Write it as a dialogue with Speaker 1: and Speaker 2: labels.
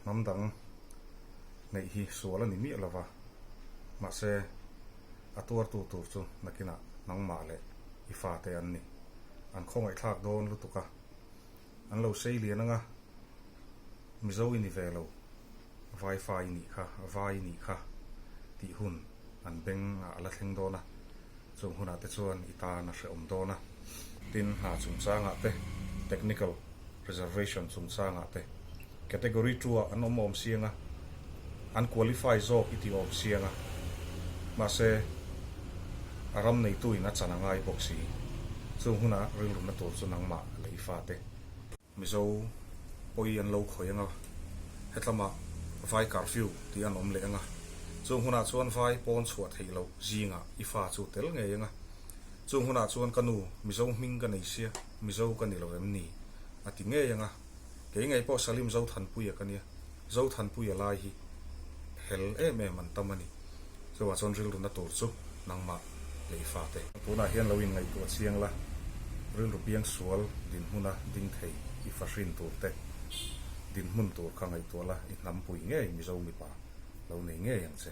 Speaker 1: Hnam dang neih hi sual a ni miah lova, mahse a tuartu tur chu nakinah nangmah leh i fate an ni. An khawngaihthlak dawn lutuk a, an lo sei lian anga Mizo i ni ve lo, Vaifa i nih kha, Vai i nih kha tih hun an beng ah a la thleng dawn a, chung hunah te chuan i tan a hrehawm dawn a. Tin, hna chungchangah te, technical reservation chungchangah te, category two ah an awm awm siang a, an qualify zawk i ti awm siang a, mahse a ram neitu in a chan a ngai bawk si. Chung hunah rilruna tur chu nangmah leh i fate. Mizo pawi an lo khawih anga, hetlama vai curfew tih an awm leh anga, chung hunah chuan vai pawn chhuah theih loh zingah i fa chu tel ngei anga, chung hunah chuan ka nu Mizo hming ka nei sia, Mizo ka ni lo em ni? a ti ngei anga, kei ngei pawh Salim Zothanpuia ka nia, Zothanpuia lai hi hel em em an tam a ni. Chuvah chuan rilruna tur chu nangmah leh i fate. Tunah hian lo inngaihtuah chiang la, rilru piang sual dinhmuna ding thei i fa hrin tur te, dinhmun tur kha ngaihtuah la, i hnampui ngei Mizo mipa lo nei ngei ang che.